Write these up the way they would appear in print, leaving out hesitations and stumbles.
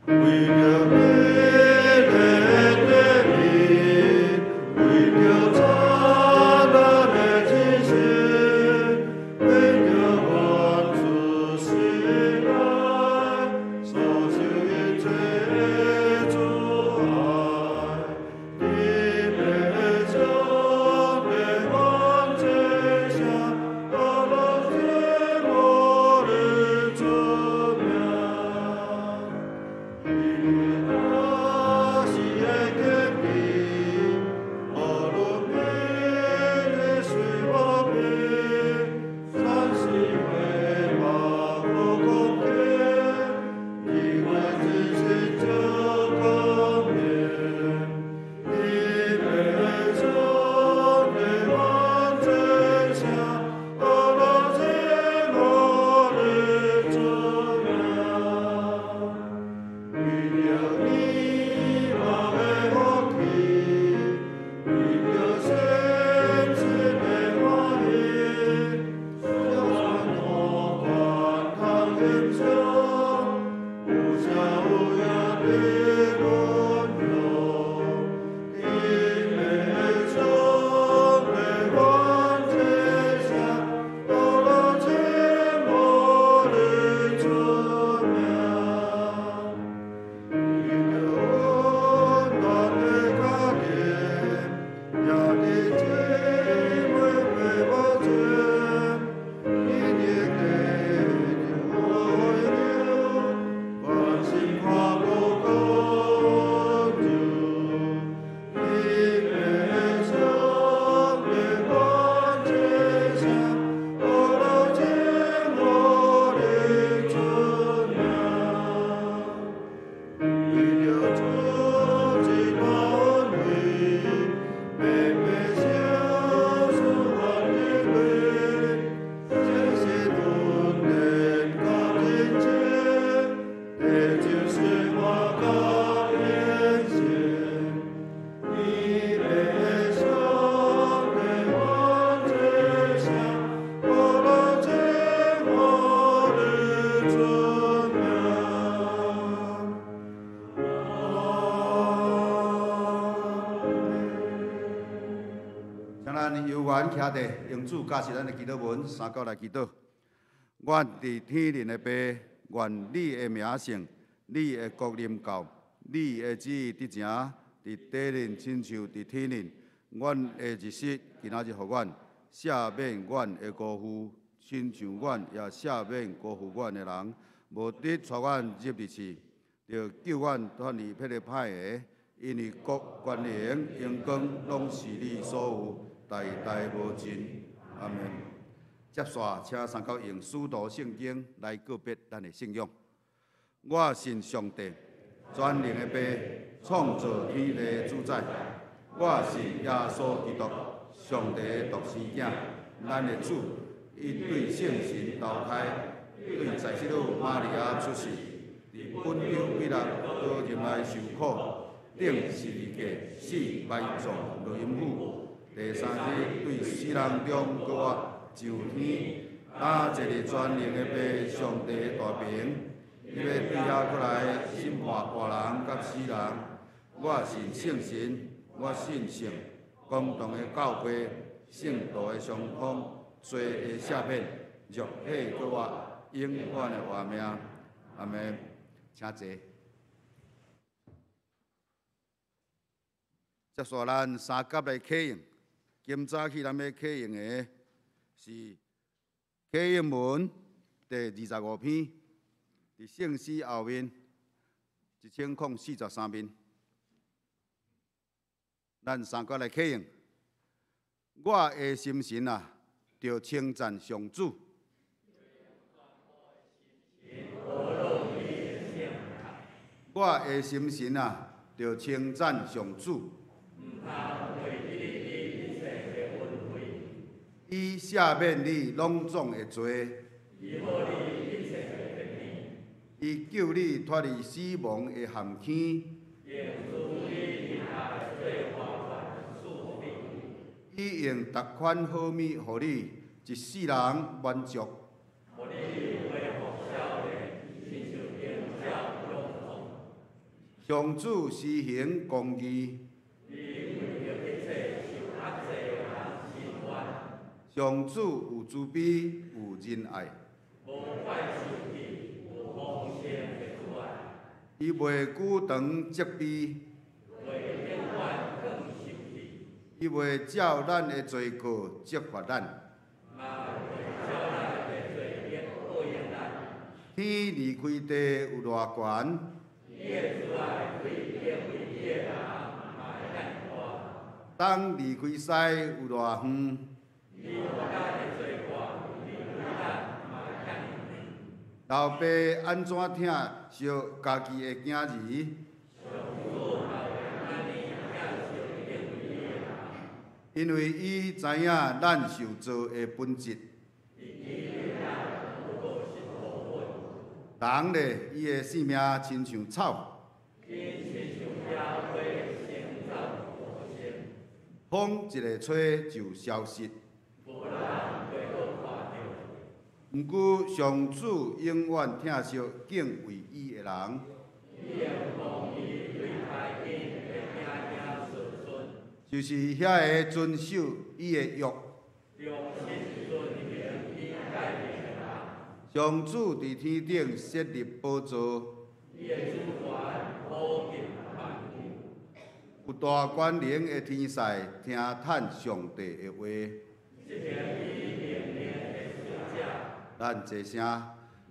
為著你的得力，為著燦爛的真實，為著阮出世來，所受一切的阻礙，伫悲傷的環境下，阿拉聽我的尊名。因為我是會堅定，無論面對水無邊，山是會把火攻克，你會真心這光明。伫悲傷的環境下，阿拉聽我的尊名。為著你我的福氣，為著聖心的歡喜，相傳我觀看欣賞，有聲有影的榮耀。伫悲傷的環境下，阿拉聽我的尊名。為著溫暖的家庭，兄弟姊妹陪伴前，一定得着榮耀，關心看顧工作。伫悲傷的環境下，阿拉聽我的尊名。為著主之大恩惠，白白享受阮的淚，相信恩典甲親情，這就是我甲永生。伫悲傷的環境下，阿拉聽我的尊名。阿請咱有緣徛地，用主教示咱的祈禱文，三九來祈禱。阮佇天頂的父，願你的名聖，你的國臨到，你的旨意執行，佇地面親像佇天頂。阮的日食今仔日予阮，赦免阮的辜負，親像阮也赦免辜負阮的人。無得帶阮入入試，著救阮脫離彼个歹的，因為國權能榮光攏是你所有，代代無盡。阿門。接續，請三九用使徒聖經來告別咱的信仰。我信上帝，全能的父，創造天地的主宰。我信耶穌基督，上帝的獨生囝，咱的主。伊對聖神投胎，對在聖女瑪利亞出世，佇本丟彼拉多入來受苦，釘十字架，死埋葬落陰府。第三日對死人中復活，上天，擔坐佇全能的父上帝的大爿，伊欲對遐閣來審判活人佮死人。我信聖神，我信聖公同的教會，聖徒的相通，罪的赦免，肉體復活，永遠的活命。阿門。請坐。接續咱三甲來啟用。今早起咱欲啟用的是啟應文第25篇，佇聖詩後面1043面。咱三個來啟用。我的心神啊，著稱讚上主。我的心神啊，著稱讚上主。伊赦免你攏總的罪，伊救你脫離死亡的陷坑，伊用逐款好物予你，一世人滿足。上主施行公義。上主有慈悲，有仁愛。伊袂久長責備。伊袂照咱的罪過責罰咱。天離開地有偌懸？東離開西有偌遠？老爸按怎疼惜家己的囝兒？因為伊知影咱受造的本質。人咧，伊的性命親像草。風一下吹就消失。毋過上主永遠疼惜敬畏伊的人。就是遐个遵守伊的約。上主佇天頂設立寶座，有大權能的天使聽嘆上帝的話。咱齊聲，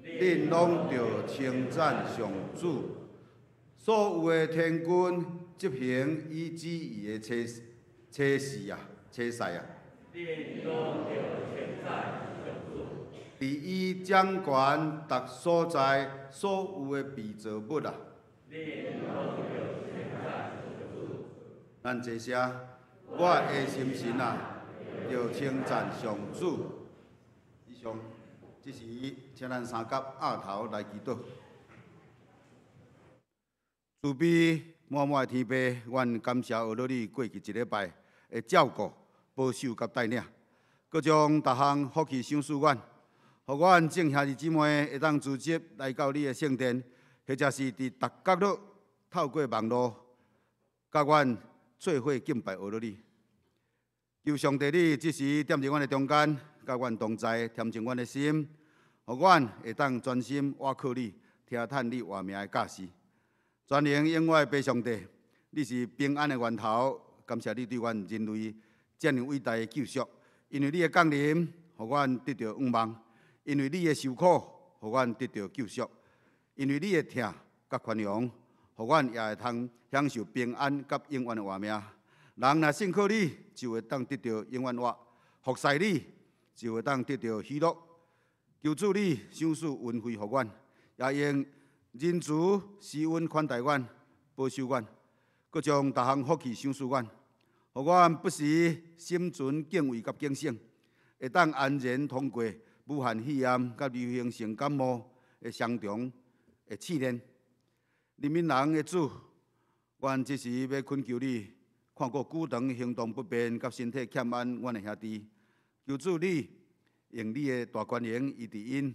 恁攏著稱讚上主，所有的天軍執行伊旨意的差事啊，差使啊。佇伊掌權逐所在所有的被造物啊！咱齊聲，我的心神啊，著稱讚上主。以上，這時請咱三甲額頭來祈禱。慈悲滿滿的天父，阮感謝阿羅你過去一禮拜的照顧、保守佮帶領，閣將逐項福氣賞賜阮。予阮眾兄弟姊妹會當組織來到你的聖殿，或者是佇逐角落透過網路，佮阮做伙敬拜阿羅你。求上帝你這時踮佇阮的中間，佮阮同在，恬靜阮的心，予阮會當專心倚靠你，聽嘆你話名的教示。全能永活的父上帝，你是平安的源頭，感謝你對阮人類這爾偉大的救贖，因為你的降臨，予阮得著向望。因為你的受苦，予阮得著救贖；因為你的疼佮寬容，予阮也會通享受平安佮永遠的活命。人若信靠你，就會當得著永遠活；服侍你，就會當得著喜樂。求主你賞賜恩惠予阮，也用仁慈施恩款待阮，保守阮，閣將逐項福氣賞賜阮，予阮不時心存敬畏佮警醒，會當安然通過武漢肺炎佮流行性感冒的雙重的試煉。憐憫人的主，阮這時欲懇求你，看顧久長行動不便佮身體欠安阮的兄弟，求主你用你的大權能醫治𪜶，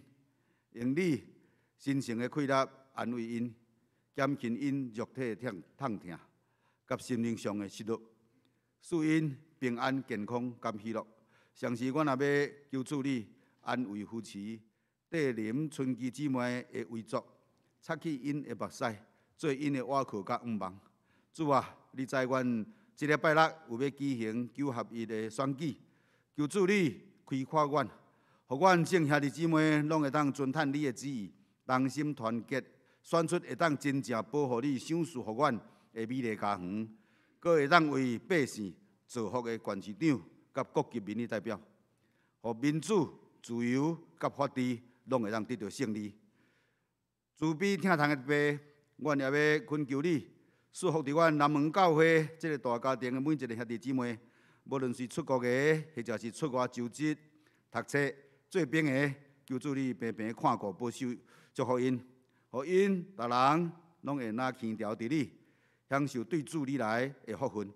用你神聖的氣力安慰𪜶，減輕𪜶肉體的痛疼佮心靈上的失落，賜𪜶平安、健康佮喜樂。同時，阮也欲求主你安慰扶持帝林春姬姊妹的遺族，擦去𪜶的目屎，做𪜶的倚靠佮向望。主啊，你知阮這禮拜六有欲舉行九合一的選舉，求主你開闊阮，予阮眾兄弟姊妹攏會當遵趁你的旨意，同心團結，選出會當真正保護你賞賜予阮的美麗家園，閣會當為百姓造福的縣市長佮各級民意代表，予民主、自由佮法治攏會當得著勝利。慈悲疼痛的父，阮也欲懇求你，賜福佇阮南門教會這个大家庭的每一个兄弟姊妹，無論是出國的，或者是出外就職、讀冊、做兵的，求主你平平看顧、保守、祝福𪜶，予𪜶逐人攏會若牽牢佇你，享受對主你來的福分。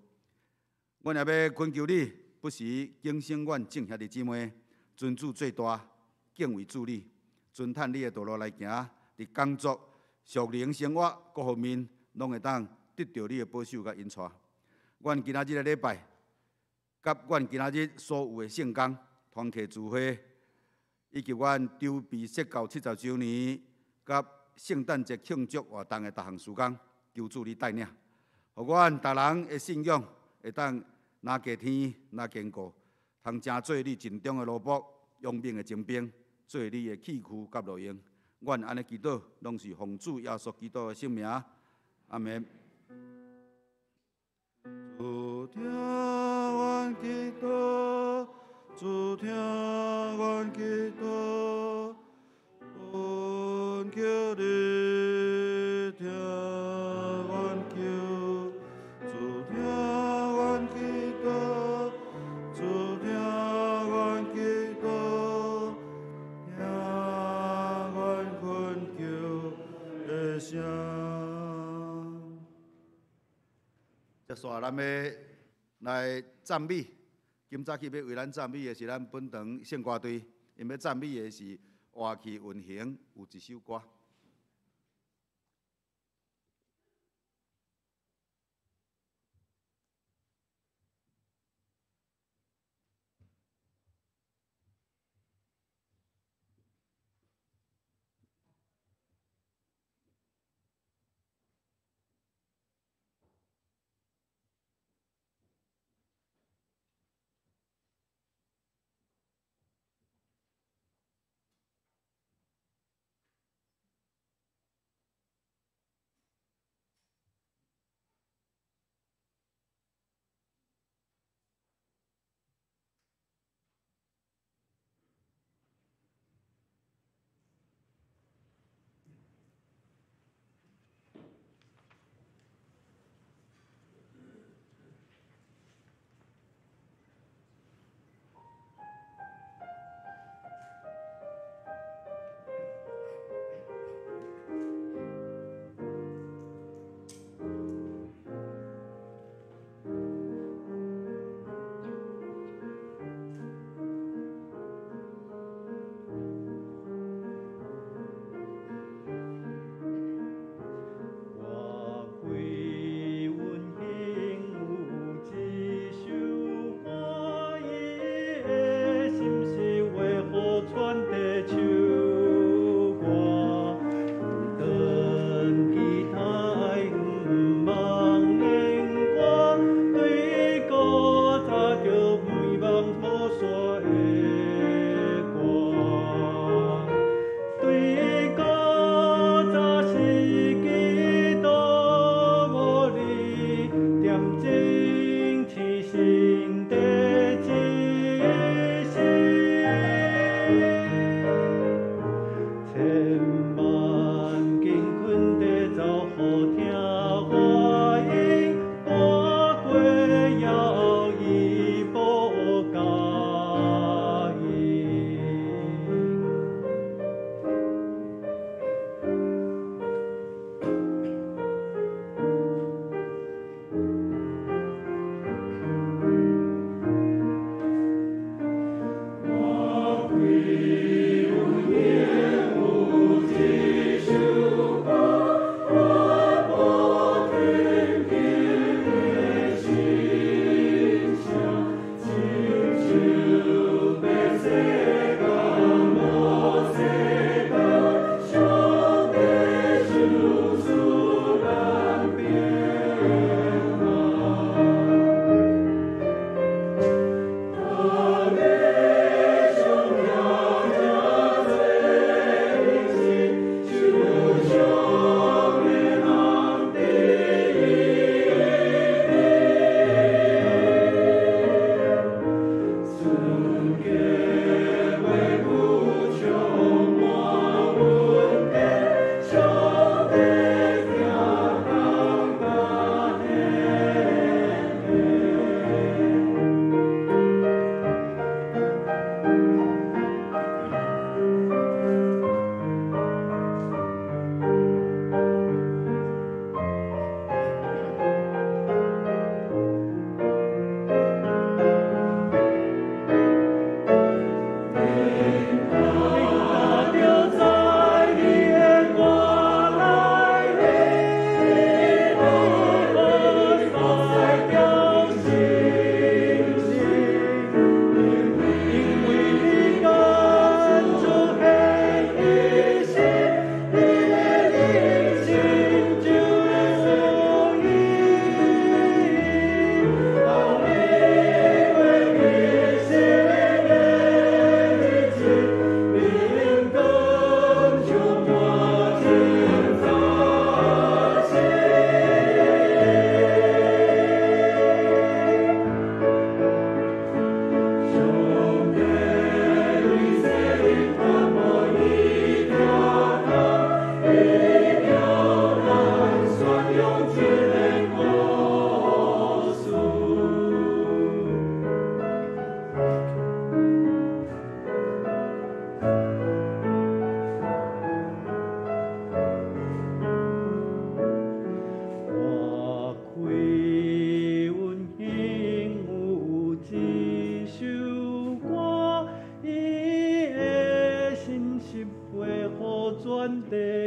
阮也欲懇求你，不時警醒阮眾兄弟姊妹，尊主做大，敬畏主你，遵趁你的道路來行，佇工作、屬靈生活各方面，攏會當得著你的保守佮引帶。阮今仔日的禮拜，佮阮今仔日所有的聖工、團契聚會，以及阮籌備釋教70週年佮聖誕節慶祝活動的逐項事工，求主你帶領，予阮逐人的信仰會當若加添若堅固，通成做你盡忠的奴僕，勇猛的精兵，做你的器具佮路用。阮按呢祈禱，攏是奉主耶穌基督的聖名，阿們。主聽阮祈禱，主聽阮祈禱，懇求你聽阮求。主聽阮祈禱，主聽阮祈禱，聽阮懇求的聲。接紲咱欲來讚美。今早起欲為咱讚美的是咱本堂聖歌隊，𪜶欲讚美的是《活去運行》有一首歌。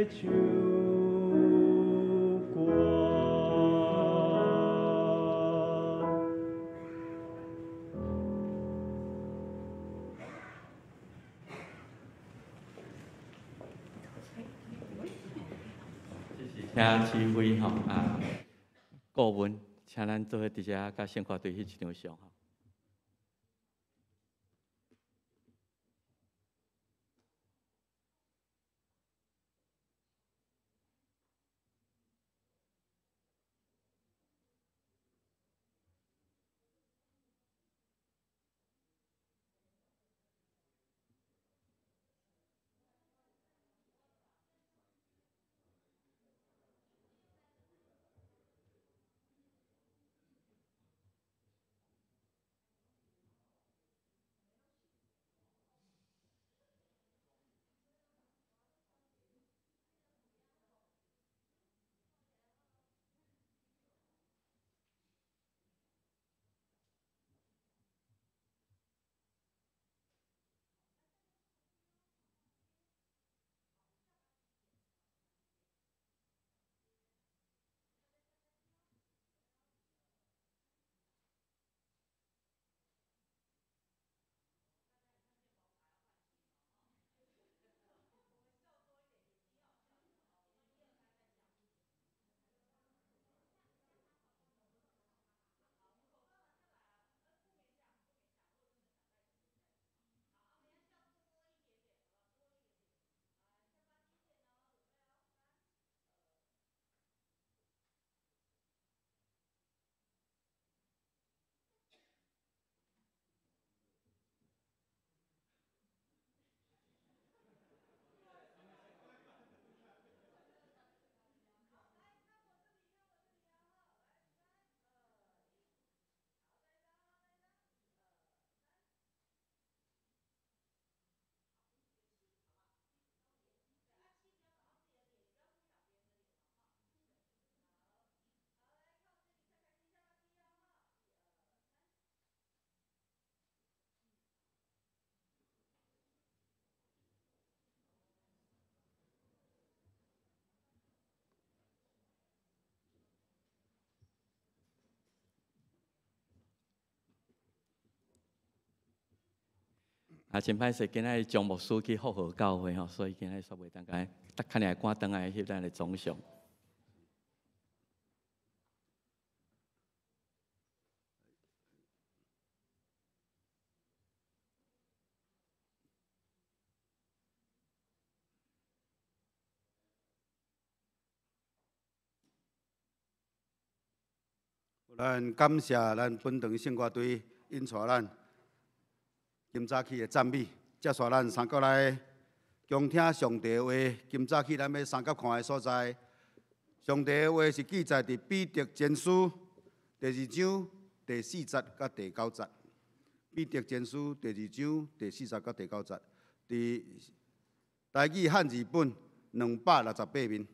唱歌。请指挥吼啊，顾问，请咱做伙伫遮佮圣歌队翕一张相吼。啊，真歹势，今仔日张牧师去复和教会吼，所以今仔日煞袂当共，较尔会赶转来翕咱的总相。咱感谢咱本堂圣歌队𪜶带咱今早起的赞美，接续咱三角来恭听上帝话。今早起咱欲相佮看的所在，上帝的话是记载伫彼得前书第二章第四节佮第九节。彼得前书第二章第四节佮第九节，伫台语汉字本268面。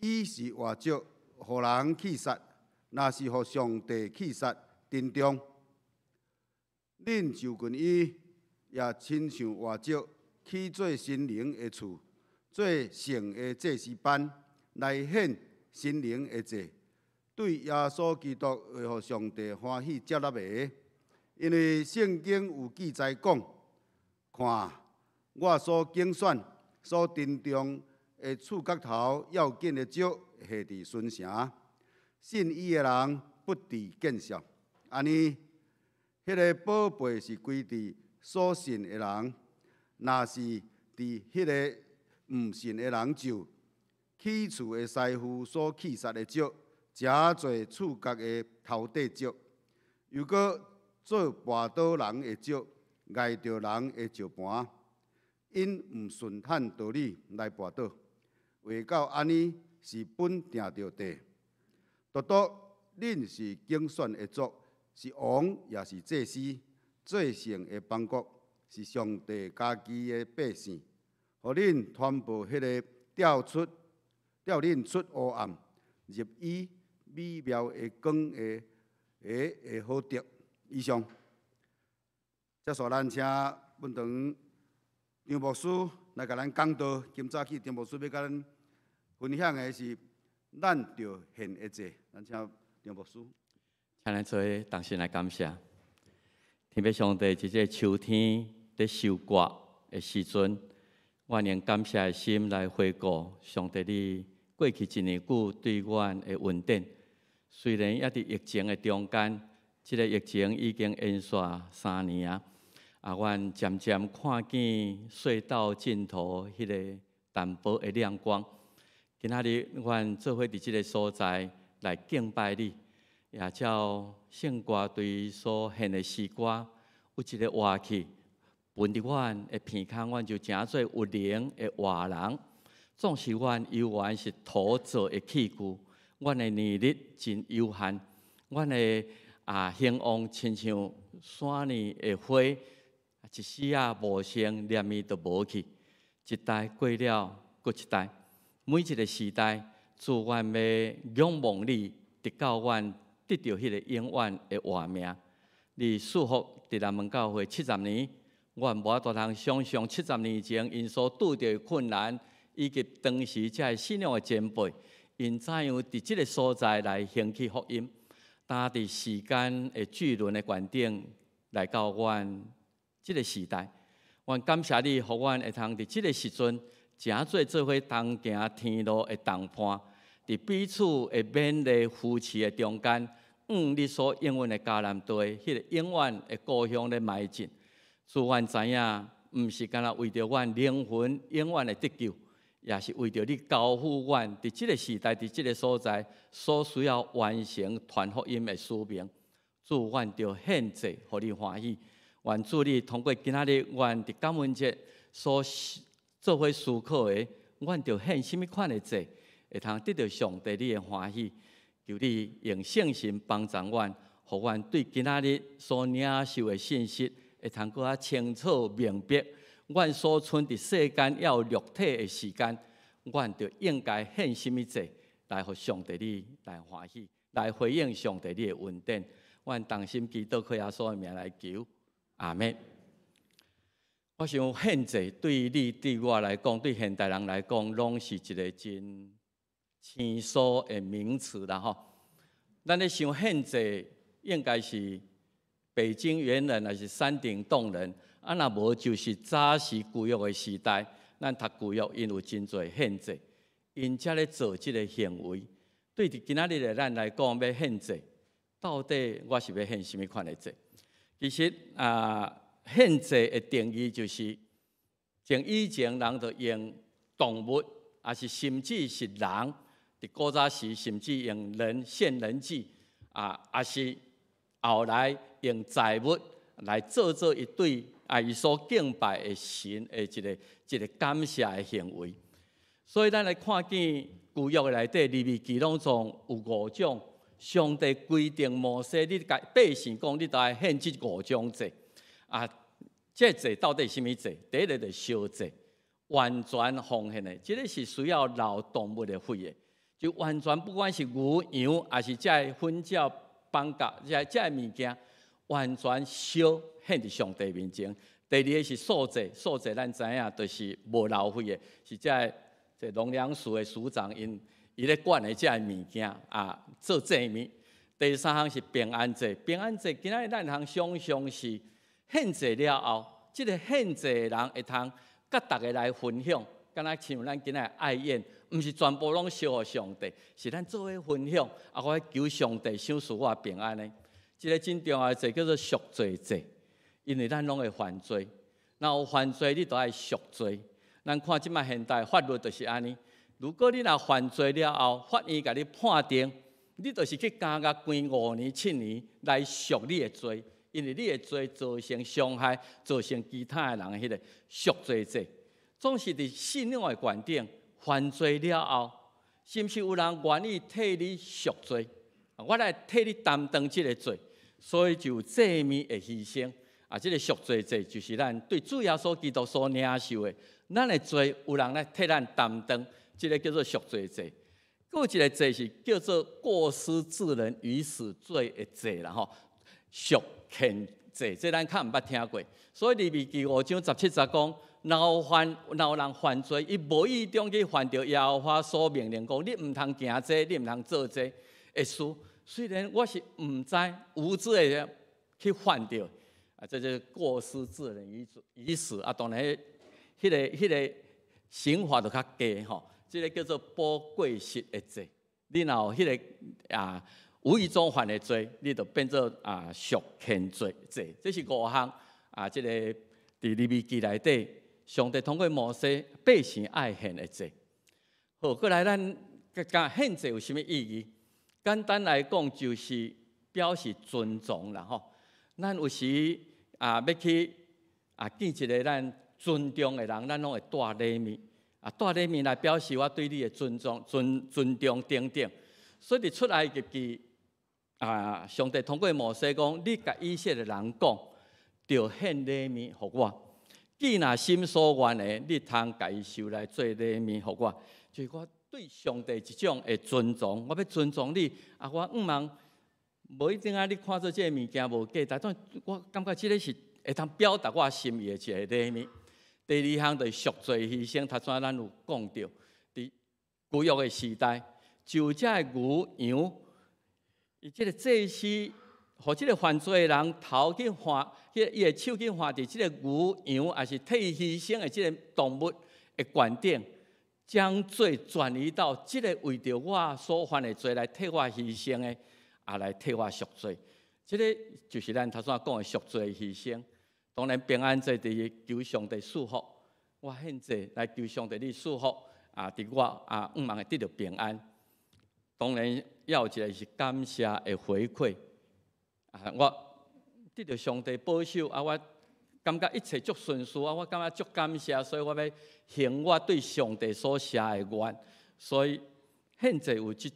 伊是活石，予人弃杀，若是予上帝弃杀，珍重。恁就近伊，也亲像活石，起做神灵的厝，做圣的祭司班，来献神灵的祭，对耶稣基督会予上帝欢喜接纳的。因为圣经有记载讲：看，我所拣选、所珍重的触角头要紧的石，下伫孙城，信伊的人不致见笑。按呢，彼个宝贝是归伫所信的人，若是伫彼个毋信的人就起厝的师傅所弃杀的石，诚做触角的头块石，又阁做跋倒人的石，碍著人的石盘，𪜶毋顺坦道理来跋倒，话到按呢是本定著地。独独恁是拣选的族，是王，也是祭司，做圣的邦国，是上帝家己的百姓，予恁传播彼个调恁出黑暗，入伊美妙的光的好德。以上，接续咱请本堂张牧师來共咱講道。今早起張牧師欲共咱分享的是咱著獻的祭，咱請張牧師。請咱做伙同心來感謝，天父上帝，佇這個秋天咧收割的時陣，阮用感謝的心來回顧上帝你過去一年久對阮的恩典。雖然猶佇疫情的中間，這个疫情已經延續3年啊，啊，阮漸漸看見隧道盡頭彼个淡薄的亮光。今仔日阮做伙佇這个所在來敬拜你，也照聖歌隊所獻的詩歌，有一个活氣，分佇阮的鼻孔，阮就成做有靈的活人。縱使阮猶原是土做的器具，阮的年日真有限，阮的興旺親像山裡的花，一時仔無聲，連伊就無去。一代過了，閣一代，每一个時代，主阮欲仰望你，直到阮得著彼个永遠的活命。你賜福佇南門教會七十年，阮無法度通想象七十年前𪜶所拄著的困難，以及當時這个信仰的前輩，𪜶怎樣佇這个所在來興起福音。當佇時間的巨輪的觀點來到阮這个時代，阮感謝你，予阮會通佇這个時陣，誠做做伙同行天路的同伴，佇彼此的勉勵扶持的中間，向你所應允的迦南地，彼个永遠的故鄉咧邁進。主，阮知影，毋是干焦為著阮靈魂永遠的得救，也是為著你交付阮佇這个時代、佇這个所在所需要完成傳福音的使命。主，阮著獻祭，予你歡喜。願主你通過今仔日，阮佇感恩節所做伙思考的，阮著獻啥物款的祭，會通得著上帝你的歡喜。求你用聖神幫助阮，予阮對今仔日所領受的信息，會通閣較清楚明白。阮所存佇世間猶有肉體的時間，阮著應該獻啥物祭，來予上帝你來歡喜，來回應上帝你的恩典。阮同心祈禱，靠耶穌的名來求，阿們。我想獻祭對你對我來講，對現代人來講，攏是一个真生疏的名詞啦吼。咱咧想獻祭，應該是北京猿人，抑是山頂洞人？啊，若無就是早時舊約的時代，咱讀舊約，𪜶有真濟獻祭，𪜶才咧做這个行為。對佇今仔日的咱來講，欲獻祭，到底我是欲獻啥物款的祭？其實啊，獻祭的定義就是，從以前人就用動物，抑是甚至是人，佇古早時甚至用人獻人祭，啊，抑是後來用財物來做做伊對伊所敬拜的神的一个一个感謝的行為。所以咱來看見舊約內底利未記攏總有五種，上帝規定摩西，你共百姓講，你著愛獻這五種祭。啊，這祭到底是啥物祭？第一个就是燒祭，完全奉獻的，這个是需要流動物的血的，就完全不管是牛羊，抑是這个粉鳥、放鴿，這這个物件，完全燒獻佇上帝面前。第二个是素祭，素祭咱知影，就是無流血的，是這个這農糧署的署長𪜶伊咧管的這个物件啊，做祭物。第三項是平安祭，平安祭今仔日咱通想象是獻祭了後，這个獻祭的人會通佮逐家來分享，敢若親像咱今仔日愛宴，毋是全部攏燒予上帝，是咱做伙分享，啊，我求上帝賞賜我平安的。這个真重要的祭叫做贖罪祭，因為咱攏會犯罪，若有犯罪，你就愛贖罪。咱看這擺現代法律就是按呢，如果你若犯罪了後，法院共你判定，你就是去監獄關5年、7年來贖你的罪，因為你的罪造成傷害，造成其他的人彼個贖罪祭，總是佇信仰的觀點，犯罪了後，是毋是有人願意替你贖罪？我來替你擔當這个罪，所以就有祭物的犧牲。啊，這个贖罪祭就是咱對主耶穌基督所領受的，咱的罪有人來替咱擔當，這个叫做贖罪祭。閣有一个祭是叫做過失致人於死罪的祭啦吼，贖欠祭，這咱較毋捌聽過。所以利未記5章17節講，若有人犯罪，伊無意中去犯著耶和華所命令講，你毋通行這，你毋通做這的事。雖然我是毋知無知的去犯著，啊，這就是過失致人於死啊。當然，彼個刑罰就較低吼，這個叫做補過失的罪。你若有彼個無意中犯的罪，你就變做贖愆祭，這是五項啊。這個佇利未記內底，上帝通過摩西百姓愛獻的祭。好，過來咱講獻祭有啥物意義？簡單來講，就是表示尊重啦吼。咱有時欲去見一個咱尊重的人，咱攏會帶禮物啊，帶禮物來表示我對你的尊重、尊重等等。所以佇出埃及記啊，上帝通過摩西講：你共以色列人講，著獻禮物予我。既若心所願的，你通共伊收來做禮物予我。就是我對上帝一種的尊重，我欲尊重你啊！我向望無一定啊，你看做這个物件無價值，但我感覺這个是會通表達我心意的一个禮物。第二項就是贖罪犧牲，頭先咱有講著，佇舊約的時代，就這个牛羊，伊這个祭司，予這个犯罪的人頭去犯，彼伊的手去犯佇這个牛羊，抑是替伊犧牲的這个動物的懸頂，將罪轉移到這个為著我所犯的罪來替我犧牲的，來替我贖罪。這个就是咱頭先講的贖罪犧牲。當然平安祭就是求上帝賜福，我獻祭來求上帝你賜福啊，佇我向望會得著平安。當然，猶有一个是感謝的回饋啊！我得著上帝保守啊，我感覺一切足順遂啊，我感覺足感謝，所以我欲還我對上帝所寫的願。所以獻祭有這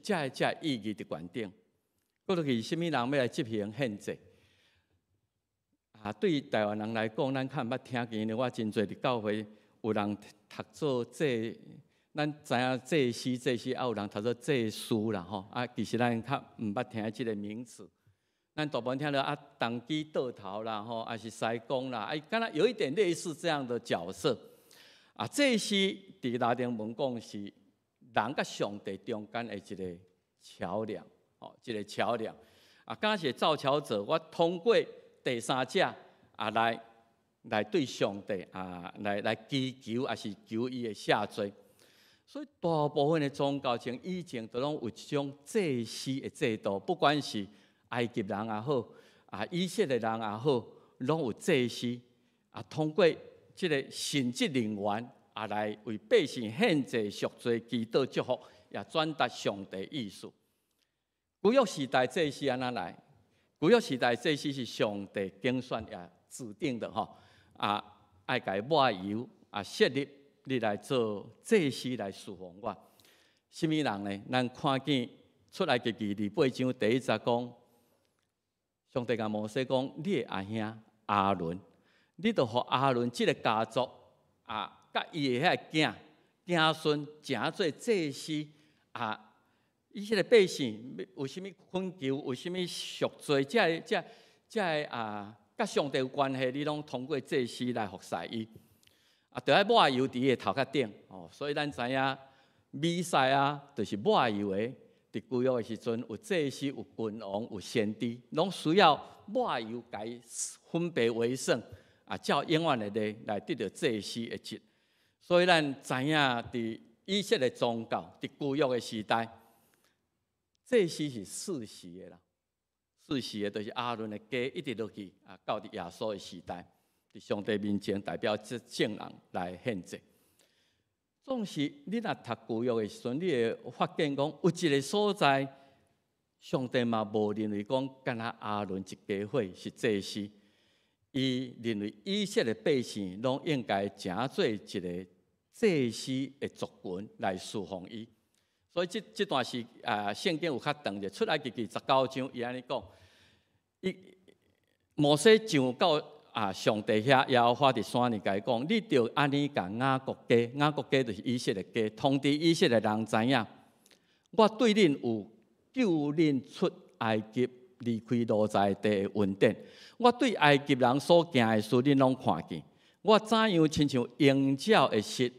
意義佇懸頂。過落去，啥物人欲來執行獻祭？啊，對台灣人來講，咱較毋捌聽見，因為我真濟佇教會有人讀做祭，咱知影祭司、祭司，啊有人讀做祭司啦吼。啊，其實咱較毋捌聽這个名詞。咱大部分聽著啊，童乩桌頭啦吼，抑是師公啦，哎，敢若有一點類似這樣的角色。啊，祭司佇拉丁文講是人佮上帝中間的一個橋梁，吼，一個橋梁。啊，敢若是造橋者，我通過第三者啊來對上帝啊來祈求，抑是求伊的赦罪。所以大部分的宗教從以前都攏有這種祭司的制度，不管是埃及人也好，以色列人也好，攏有祭司啊，通過這个神職人員啊來為百姓獻祭贖罪、祈禱祝福，也轉達上帝意思。舊約時代祭司按怎來？舊約時代祭司是上帝揀選也指定的吼，啊，愛共伊抹油啊，設立你來做祭司來侍奉我。啥物人呢？咱看見出埃及記28章第1節講，上帝共摩西講：你的阿兄亞倫，你著予亞倫這个家族啊，佮伊的彼个囝囝孫，成做祭司啊。以色列百姓有啥物懇求，有啥物贖罪，這个啊，佮上帝有關係，你攏通過祭司來服侍伊。啊，著愛抹油佇伊的頭殼頂哦。所以咱知影，彌賽亞就是抹油的。佇舊約的時陣，有祭司、有君王、有先知，攏需要抹油共伊分別為聖啊，照永遠的例來得著祭司的職。所以咱知影，佇以色列宗教，佇舊約的時代，祭司是世襲的啦，世襲的就是亞倫的家一直落去啊，到佇耶穌的時代，佇上帝面前代表這眾人來獻祭。總是你若讀舊約的時陣，你會發現講有一个所在，上帝嘛無認為講干焦亞倫一家伙是祭司，伊認為以色列百姓攏應該成做一个祭司的族群來侍奉伊。所以這段是啊，聖經有較長者，出埃及記19章，伊按呢講，伊摩西上到上帝遐，耶和華佇山裡共伊講，你著按呢共雅各家，雅各家就是以色列家，通知以色列人知影，我對恁有救恁出埃及離開奴才地的恩典。我對埃及人所行的事，恁攏看見。我怎樣親像鷹鳥的翼，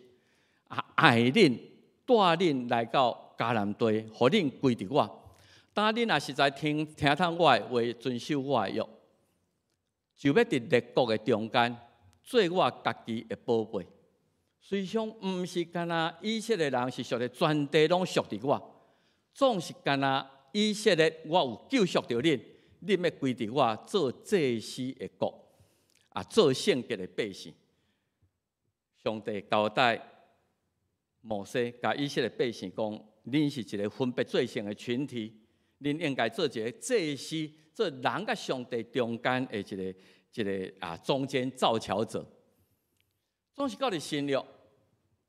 啊，愛恁帶恁來到迦南地，予恁歸佇我。當恁若實在聽聽通我的話，遵守我的約，就欲佇列國的中間做我家己的寶貝。隨想毋是干焦以色列人是屬的，全地攏屬佇我，總是干焦以色列，我有救贖著恁，恁欲歸佇我做祭司的國，啊，做聖潔的百姓。上帝交代摩西，共以色列百姓講：恁是一个分別做聖的群體，恁應該做一个祭司，做人佮上帝中間的一个啊中間造橋者。總是到佇新約，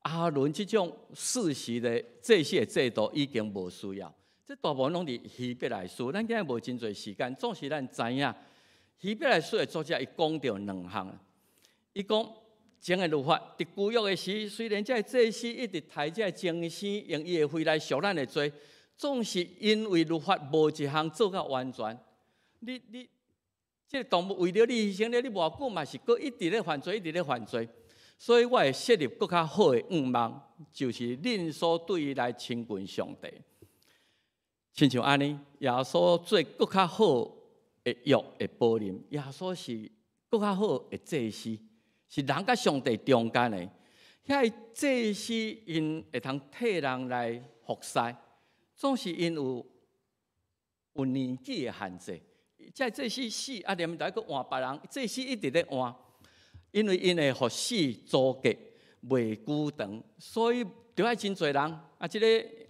亞倫這種世襲的祭司的制度已經無需要。這大部分攏佇希伯來書，咱今日無真濟時間，總是咱知影希伯來書的作者伊講著兩項。伊講前的律法佇舊約的時，雖然這个祭司一直抬這个精牲，用伊的血來贖咱的罪，總是因為律法無一項做到完全。你這个動物為著你犧牲了，你偌久嘛是閣一直咧犯罪，一直咧犯罪。所以我會設立閣較好的願望，就是恁所對伊來親近上帝。親像按呢，耶穌做閣較好的約的保證，耶穌是閣較好的祭司，是人佮上帝中間的。遐个祭司𪜶會通替人來服侍，總是𪜶有年紀的限制。這个祭司死，啊，連來閣換別人，祭司一直咧換。因為𪜶的服侍資格袂久長，所以著愛真濟人。啊，這个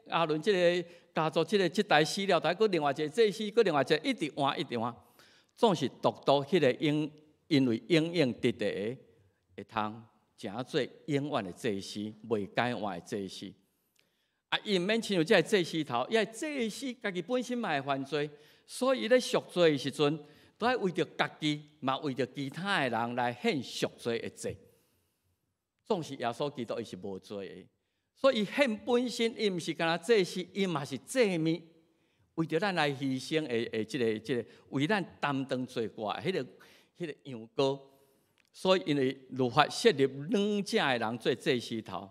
亞倫這个家族，這个這代死了，著愛閣另外一个祭司，閣另外一个，一直換，一直換，總是獨獨彼个永，因為永永佇佇的，會通成做永遠的祭司，袂改換的祭司。啊，伊毋免親像這个祭司頭，伊个祭司家己本身嘛會犯罪，所以伊咧贖罪的時陣，都愛為著家己，嘛為著其他的人來獻贖罪的祭。總是耶穌基督伊是無罪的，所以伊獻本身，伊毋是干焦祭司，伊嘛是祭物，為著咱來犧牲的這个，為咱擔當罪過的彼个羊羔。所以因為律法設立軟正的人做祭司頭，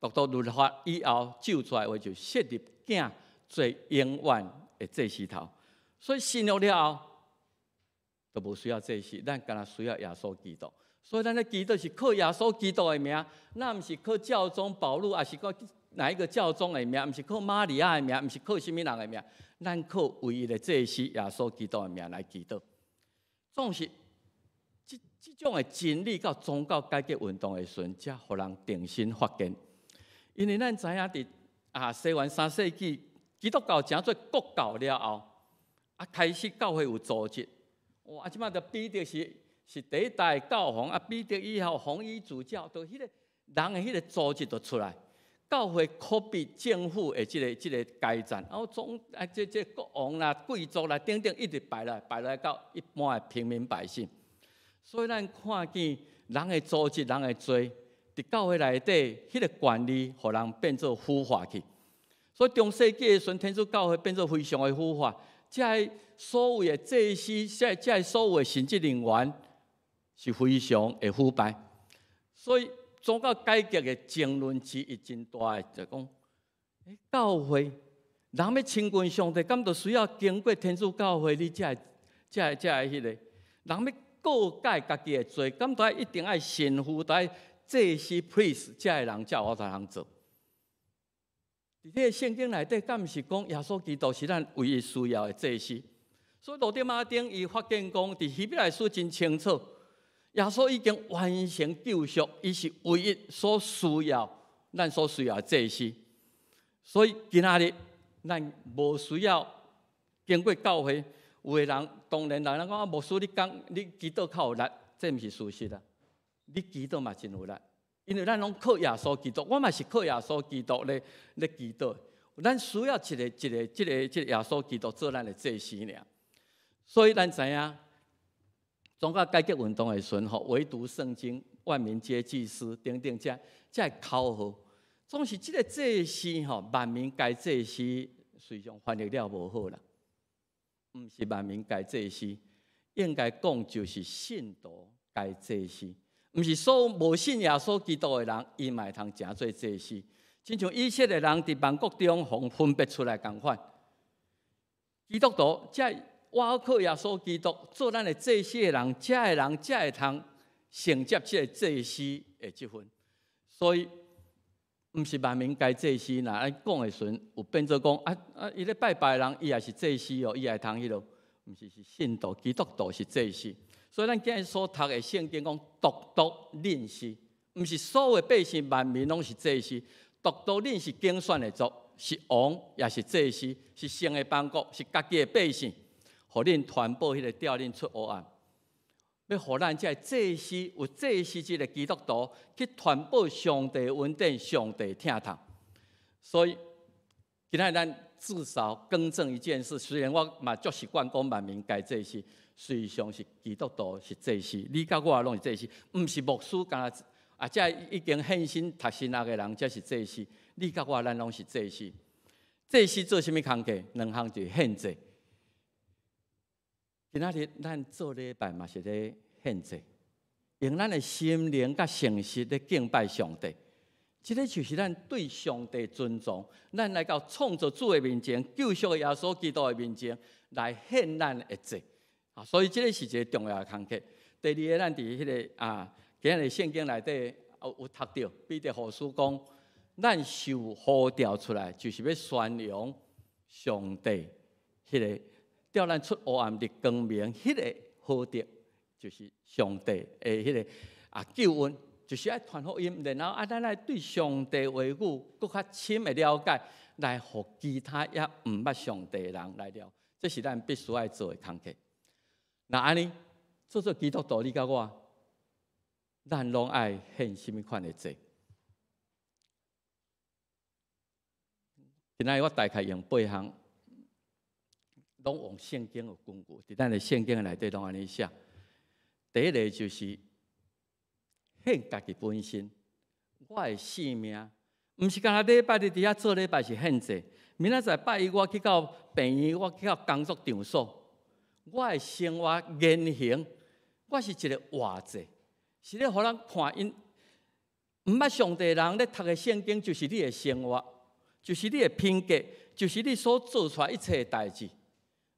獨獨律法以後咒出來話就設立囝做永遠的祭司頭。所以新約了後，都無需要祭司，咱干焦需要耶穌基督。所以咱咧祈禱是靠耶穌基督的名，咱毋是靠教宗保祿，抑是講哪一個教宗的名，毋是靠瑪利亞的名，毋是靠啥物人的名，咱靠唯一的祭司耶穌基督的名來祈禱。總是這種的真理到宗教改革運動的時陣，才予人重新發現。因為咱知影佇啊西元三世紀，基督教成做國教了後，啊開始教會有組織。哇！啊，這擺就彼得是第一代教皇，啊，彼得以後紅衣主教，就彼個人的彼个組織就出來，教會可比政府的這个階層，啊，總啊這國王啦、貴族啦等等，一直敗來敗來到一般的平民百姓。所以咱看見人的組織、人的罪，佇教會內底，彼个權力，予人變做腐化去。所以中世紀的時陣，天主教會變做非常的腐化。這个所謂的祭司，這个所謂的神職人員是非常的腐敗。所以宗教改革的爭論之一，真大的就講，教會人欲親近上帝，敢著需要經過天主教會？你才會、才會、才會彼個人欲告解家己的罪，敢著愛一定愛神父、愛祭司、priest 這个人才有法度通做。佇這个聖經內底，敢毋是講耶穌基督是咱唯一需要的祭司？所以路德馬丁伊發現講，佇希伯來書真清楚，耶穌已經完成救贖，伊是唯一所需要、咱所需要的祭司。所以今仔日咱無需要經過教會，有的人當然人講啊，牧師你講你祈禱較有力，這毋是事實啊。你祈禱嘛真有力。因為咱攏靠耶穌基督，我嘛是靠耶穌基督咧祈禱。咱需要一个一个這个這个耶穌基督做咱的祭司爾。所以咱知影，宗教改革運動的時陣，吼，唯獨聖經、萬民皆祭司等等，這个口號，總是這个祭司吼，萬民皆祭司，隨常翻譯了無好啦。毋是萬民皆祭司，應該講就是信徒皆祭司，毋是所有無信耶穌基督的人，伊嘛會通成做祭司。親像以色列人佇萬國中予分別出來仝款，基督徒才倚靠耶穌基督做咱的祭司的人，這个人才會通承接這個祭司的職分。所以，毋是萬民皆祭司，若按講的時陣，有變做講啊啊，伊咧拜拜的人，伊也是祭司哦，伊也會通彼落，毋是，是信徒，基督徒是祭司。所以咱今日所讀的聖經講，獨獨恁是，毋是所有百姓萬民攏是祭司，獨獨恁是揀選的族，是王，也是祭司，是聖的邦國，是家己的百姓，予恁傳報彼个召恁出黑暗。欲予咱這个祭司，有祭司這个基督徒去傳報上帝恩典、上帝疼痛。所以今仔咱至少更正一件事，雖然我嘛足習慣講萬民皆祭司，實際上是基督徒是祭司，你佮我攏是祭司，毋是牧師干焦啊，這已經獻身讀神學的人才是祭司，你佮我咱攏是祭司。祭司做啥物工課？兩項就是獻祭。今仔日咱做禮拜嘛是咧獻祭，用咱的心靈佮誠實咧敬拜上帝。這个就是咱對上帝尊重，咱來到創造主的面前，救贖耶穌基督的面前來獻咱的祭。啊，所以這个是一个重要的工課。第二个，咱佇彼个啊，今日聖經內底有讀著彼得後書講，咱受呼召出來，就是欲宣揚上帝彼个召咱出黑暗入光明，彼个好德，就是上帝的彼个啊救恩。就是愛傳福音，然後啊，咱愛對上帝話語閣較深的了解，來予其他猶毋捌上帝的人來了，這是咱必須愛做的工課。若按呢，做做基督徒，你佮我，咱攏愛獻啥物款的祭？今仔日我大概用八項，攏用聖經有根據，佇咱的聖經內底攏按呢寫。第一个就是。獻家己本身，我的性命，毋是干焦禮拜日佇遐做禮拜是獻祭。明仔載拜一我去到病院，我去到工作場所，我的生活言行，我是一個活祭，是咧予人看𪜶毋捌上帝的人咧讀的聖經，就是你的生活，就是你的品格，就是你所做出來一切的代誌。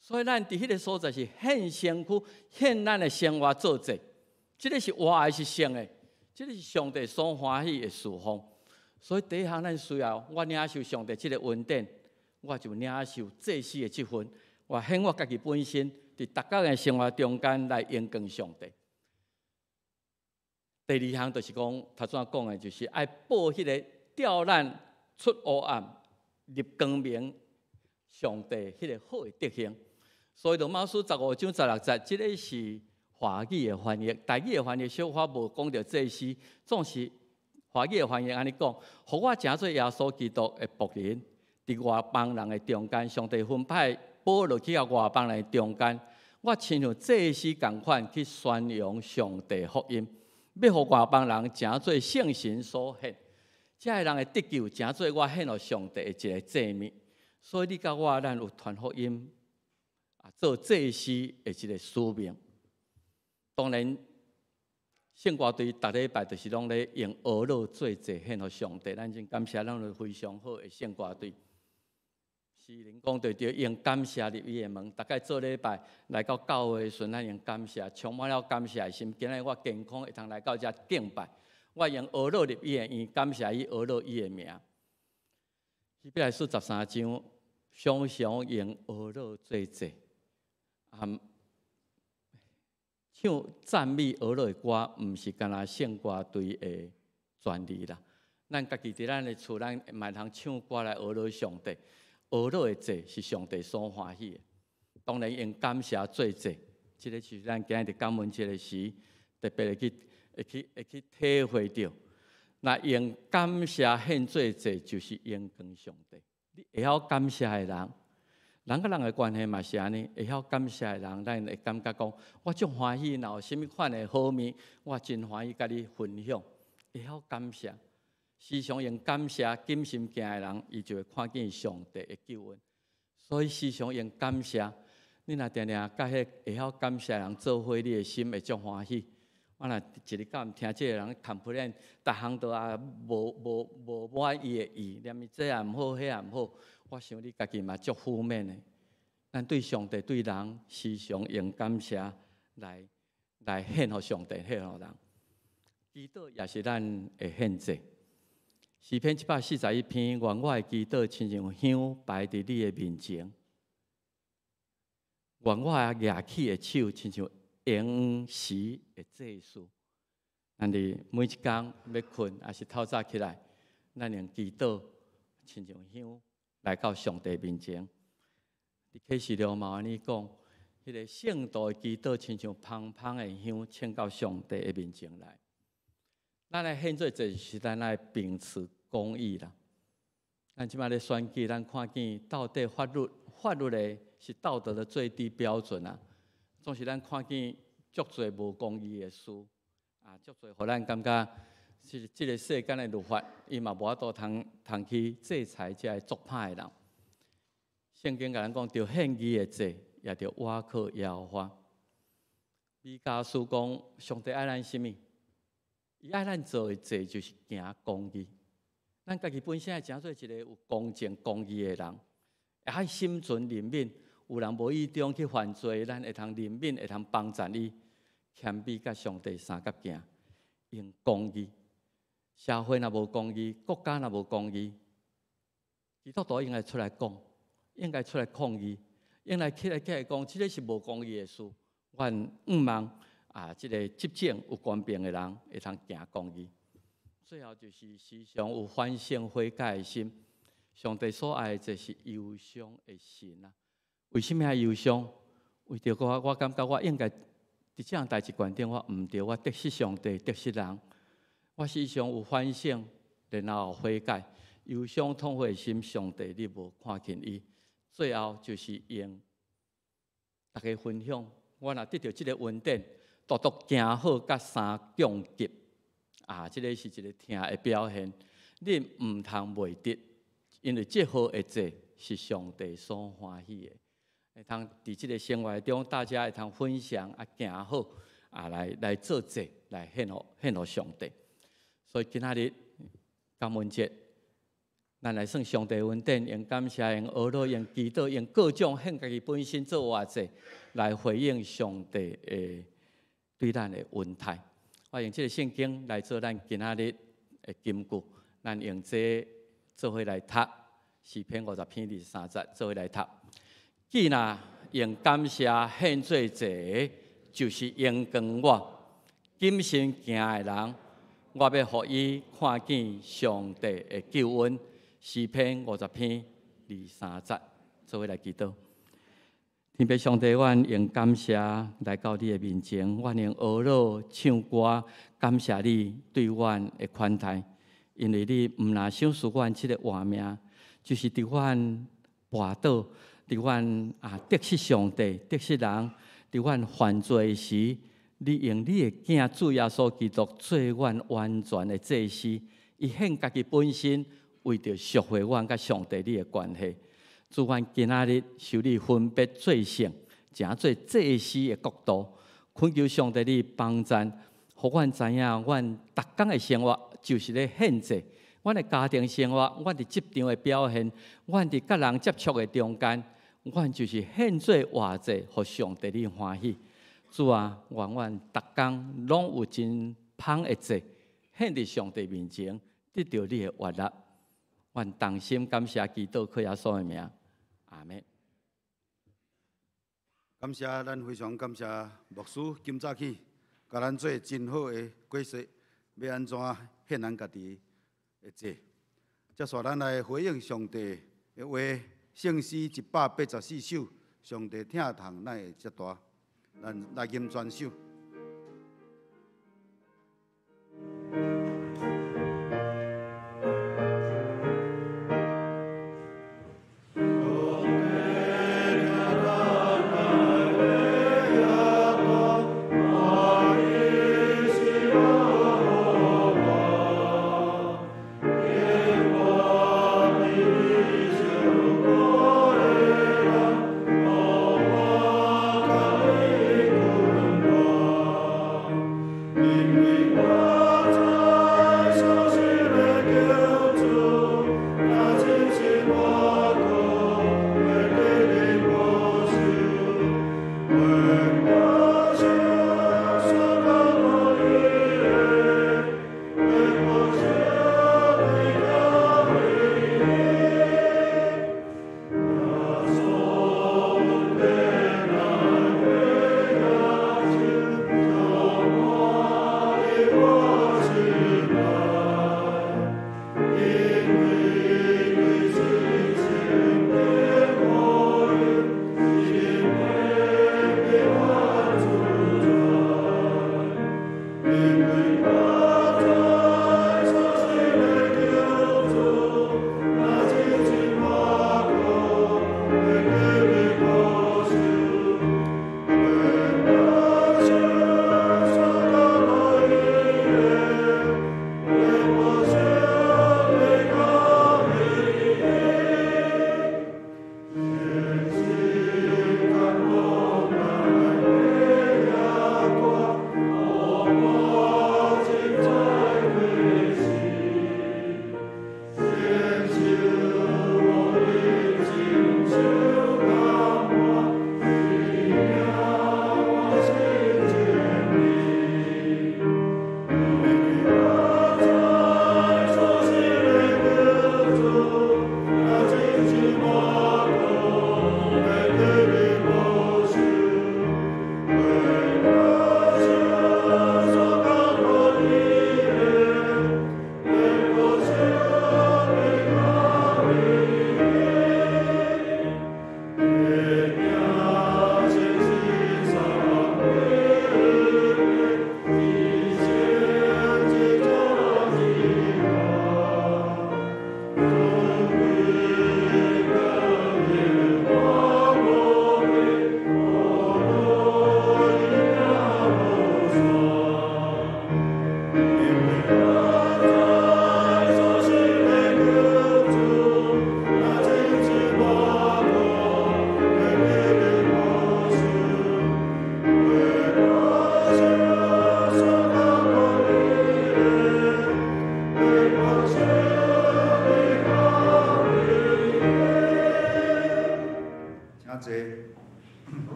所以咱佇彼个所在是獻身軀，獻咱的生活做祭，這个是活的，是聖的。這个是上帝所歡喜的事奉，所以第一項咱需要，我領受上帝這个恩典，我就領受祭司的職分，我獻我家己本身，佇逐工的生活中間來榮光上帝。第二項就是講，頭先講的，就是愛報彼个召咱出黑暗入光明，上帝彼个好的德行。所以羅馬書15章16節，這个是華語的翻譯，台語的翻譯小可無講著祭司，總是華語的翻譯按呢講，予我成做耶穌基督的僕人，佇外邦人的中間，上帝分派保羅去到外邦人的中間，我親像祭司仝款去宣揚上帝福音，欲予外邦人成做聖神所獻，這个人會得救，成做我獻予上帝的一个祭物。所以你佮我，咱有傳福音，啊，做祭司的一个使命。當然，聖歌隊逐禮拜就是攏咧用哀樂做祭獻予上帝。咱真感謝咱有非常好的聖歌隊。詩人講對對，用感謝入伊的門。逐擺做禮拜來到教會的時陣，咱用感謝，充滿了感謝的心。今日我健康會通來到遮敬拜，我用哀樂入伊的院，感謝伊哀樂伊的名。希伯來書13章，常常用哀樂做祭。啊。唱讚美哀樂的歌，毋是干焦聖歌隊的專利啦。咱家己佇咱的厝，咱嘛會通唱歌來哀樂上帝。哀樂的祭是上帝所歡喜的。當然用感謝做祭，這个是咱今日佇感恩節的時，特別會去會去會去體會著。若用感謝獻做祭，就是榮光上帝。你會曉感謝的人。人佮人的關係嘛是按呢，會曉感謝的人，咱會感覺講，我足歡喜，若有啥物款的好物，我真歡喜佮你分享。會曉感謝，時常用感謝甘心行的人，伊就會看見上帝的救恩。所以時常用感謝，你若定定佮彼會曉感謝人做伙，你的心會足歡喜。我若一日到暗聽這个人 complain，逐項都啊無滿伊的意，連伊這也毋好，彼也毋好，我想你家己嘛足負面的。咱對上帝對人時常用感謝來獻予上帝，獻予人。祈禱也是咱的獻祭。詩篇141篇，願我的祈禱親像香擺佇你的面前。願我舉起的手，親像永時的祭司。咱佇每一工欲睏，抑是透早起來，咱用祈禱，親像香來到上帝面前。佇啟示錄嘛按呢講，彼個聖徒的祈禱，親像芳芳的香，衝到上帝的面前來。咱來獻做祭，是咱來秉持公義啦。咱這擺咧選舉，咱看見到底法律的是道德的最低標準啊。總是咱看見足濟無公義的事，啊，足濟予咱感覺是這個世間的律法，伊嘛無法度通去制裁這个作歹的人。聖經共咱講，著獻義的祭，也著倚靠耶和華。彌迦書講，上帝愛咱啥物？伊愛咱做的祭就是行公義。咱家己本身愛成做一個有公正公義的人，會曉心存憐憫。有人無意中去犯罪，咱會通憐憫，會通幫贊伊，謙卑佮上帝相佮行，用公義。社會若無公義，國家若無公義，基督徒應該出來講，應該出來抗議，應該起來講，這个是無公義的事。阮向望啊，這个執政有權柄的人會通行公義。最後就是時常有反省悔改的心。上帝所愛的就是憂傷的心啊。為啥物愛憂傷？為著我感覺我應該佇這項代誌懸頂，我毋對，我得失上帝，得失人。我時常有反省，然後悔改，憂傷痛悔的心，上帝你無看輕伊。最後就是用大家分享，我若得著這个恩典，獨獨行好佮三降級，啊，這个是一个疼的表現。你毋通袂得，因為這號的祭是上帝所歡喜的。會通佇這个生活中，大家會通分享啊，行好啊，來做祭，來獻予上帝。所以今仔日感恩節，咱來算上帝恩典，用感謝、用哀禱、用祈禱、用各種獻家己本身做活祭，來回應上帝的對咱的恩待。我用這个聖經來做咱今仔日的金句，咱用這个做伙來讀詩篇50篇23節，做伙來讀。既若用感謝獻做祭，就是榮光我。謹慎行的人，我欲予伊看見上帝的救恩。詩篇50篇23節，做伙來祈禱。天父上帝，阮用感謝來到你的面前，阮用哀禱唱歌，感謝你對阮的寬待，因為你毋但賞賜阮這个活命，就是佇阮跋倒，佇阮啊得失上帝、得失人，佇阮犯罪時，你用你的囝主耶穌基督做阮完全的祭司，伊獻家己本身，為著贖回阮佮上帝你的關係。主，阮今仔日受你分別做聖，成做祭司的國度，懇求上帝你幫贊，予阮知影，阮逐工的生活就是咧獻祭。阮的家庭生活，阮佇職場的表現，阮佇佮人接觸的中間，阮就是獻做活祭，予上帝你歡喜。主啊，願阮逐工攏有真芳的祭，獻佇上帝面前，得著你的悅納。阮同心感謝祈禱，靠耶穌的名，阿們。感謝咱非常感謝牧師今早起，共咱做真好的解說，欲按怎獻咱家己的祭。接續咱來回應上帝的話，聖詩184首，上帝疼痛哪會遮大？咱來吟全首。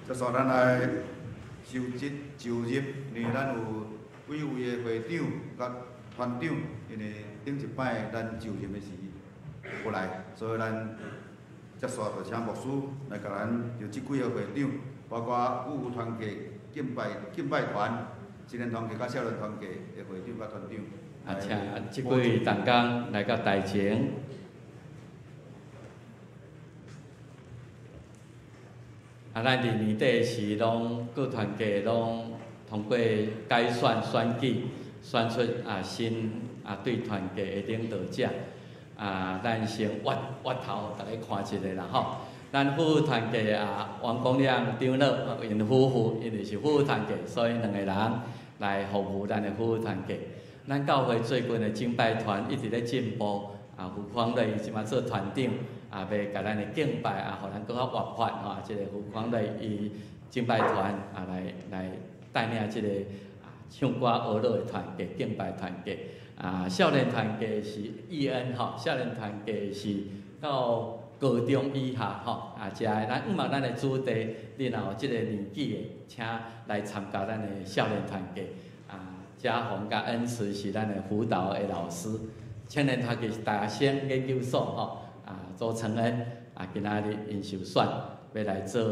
接續咱來受職就任，因為咱有幾位的會長佮團長，因為頂一擺咱就任的時無來，所以咱接續就請牧師來共咱就這幾个會長，包括婦女團契、敬拜團、青年團契佮少年團契的會長佮團長。啊，請這幾位同工來到台前。啊，咱佇年底時攏各團契攏通過改選選舉，選出啊新啊對團契的領導者。啊，咱先越越頭，逐家看一下啦吼。咱婦女團契啊，王光亮長老𪜶夫婦，因為是婦女團契，所以兩个人來服務咱的婦女團契。咱教會最近的敬拜團一直咧進步，啊，胡匡瑞伊這馬做團長。啊，欲共咱的敬拜啊，予咱閣較活潑吼。這個胡匡瑞伊敬拜團啊，來來帶領這個啊唱歌學樂的團契敬拜團契。啊，少年團契是伊恩吼，少年團契是到高中以下吼。啊，遮的咱向望咱的子弟，你若有這個年紀的，請來參加咱的少年團契。啊，嘉宏佮恩慈是咱的輔導的老師。青年團契是大學生研究所吼。啊，周承恩啊，今仔日𪜶受選，欲來做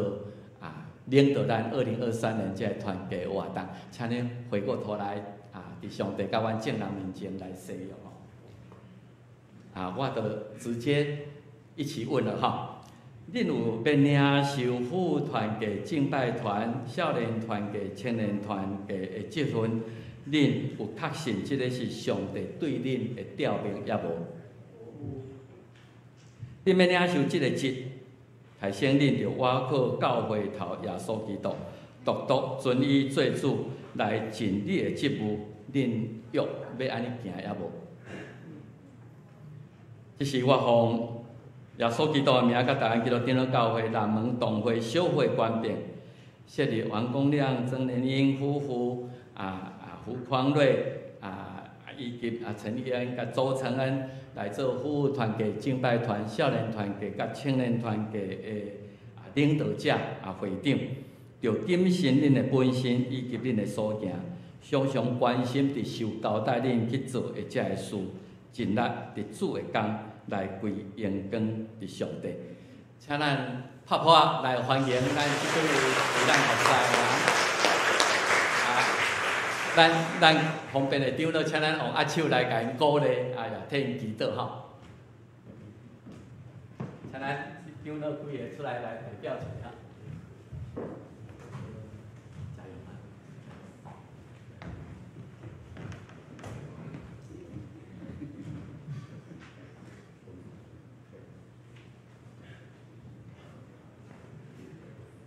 啊領導咱2023年這个團契活動，請恁回過頭來啊，佇上帝佮阮眾人面前來誓約吼。啊，我就直接一起問了吼。恁有欲領受婦女團契、敬拜團、少年團契、青年團契的職分，恁有確信這个是上帝對恁的召命抑無？恁欲領受這个職，開始恁著倚靠教會頭耶穌基督，獨獨尊伊做主來盡你的職務。恁約欲按呢行抑無？這是我奉耶穌基督的名，佮台灣基督長老教會南門堂會小會官柄，設立王光亮、曾連英夫婦，啊，胡匡瑞啊，以及啊陳玉恩佮周承恩來做婦女團契、敬拜團、少年團契佮青年團契的啊領導者啊會長，著謹慎恁的本身以及恁的所行，常常關心佇受交代恁去做的這个事，盡力佇主的工來歸榮光佇上帝。請咱拍破來歡迎咱這幾位為咱服侍的人。啊，咱咱方便的長老，請咱用握手來共𪜶鼓勵，啊，也替𪜶祈禱吼。請咱長老幾个出來來代表一下。加油！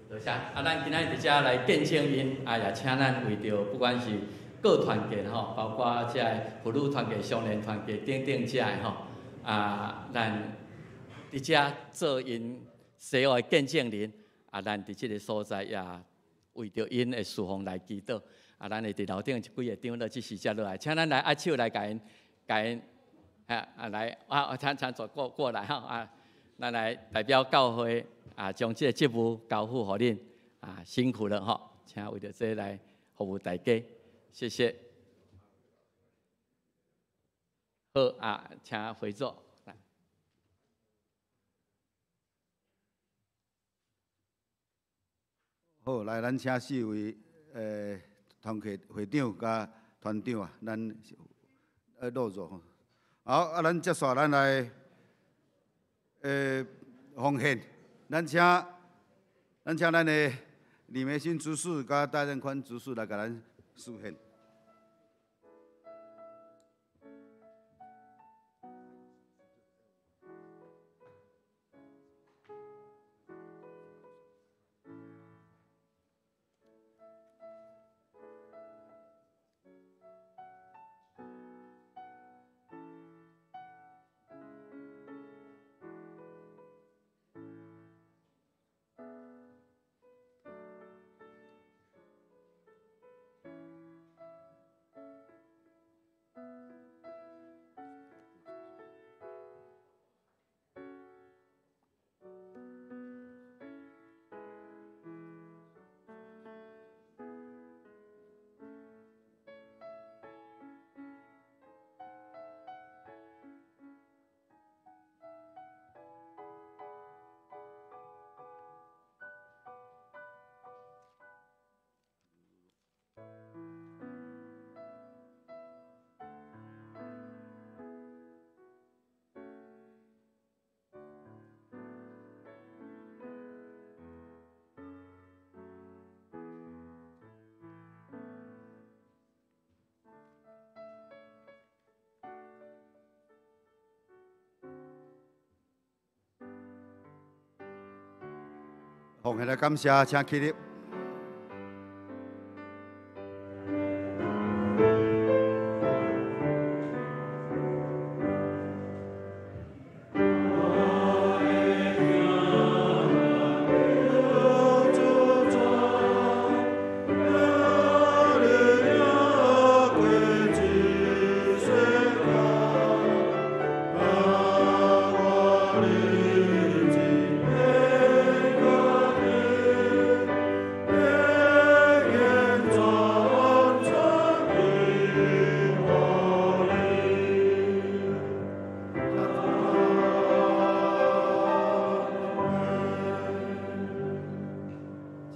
多謝。啊，咱今仔日佇遮來見證𪜶，啊，也請咱為著不管是各團契吼，包括遮個婦女團契、少年團契等等遮个吼，啊，咱佇遮做𪜶誓約的見證人，啊，咱佇這个所在也為著𪜶的侍奉來祈禱。啊，咱會佇樓頂幾个長老這時才落來，請咱來握手來共𪜶，共𪜶，啊啊來，啊，請請坐過過來吼啊，咱來代表教會啊，將這个職務交付予恁，啊，辛苦了吼，請為著這來服務大家，謝謝。好啊，請回座。來。好，來，咱請四位團契會長佮團長啊，咱落座吼。好，啊，咱接續咱來奉獻，咱請咱請咱的李梅新執事佮戴任寬執事來共咱示獻。奉獻來感謝，請起立。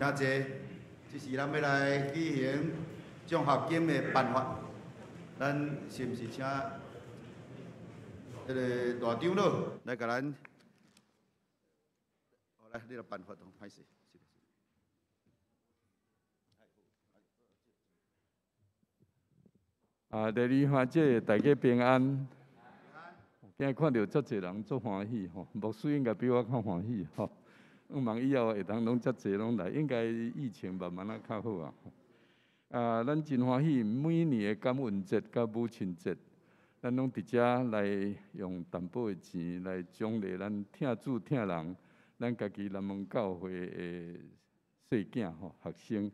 請坐，這時咱欲來舉行獎學金的頒發，咱是毋是請彼个大長老來共咱？來，你來頒發，歹勢。啊，第二環節大家平安。今日看著遮濟人足歡喜吼，牧師應該比我較歡喜吼。向望以後會當攏遮濟攏來，應該疫情慢慢仔較好啊。啊，咱真歡喜，每年的感恩節佮母親節，咱攏佇遮來用淡薄的錢來獎勵咱疼主疼人，咱家己南門教會的細囝吼學生。